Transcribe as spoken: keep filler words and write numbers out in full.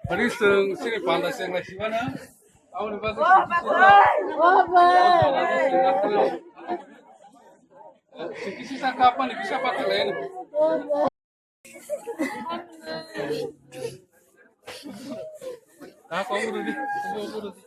Hari seng sini pandai seng lagi mana? Aboni bagwi sisi sa kapani kisa pakai lain. Kau kau urut di, kau urut di.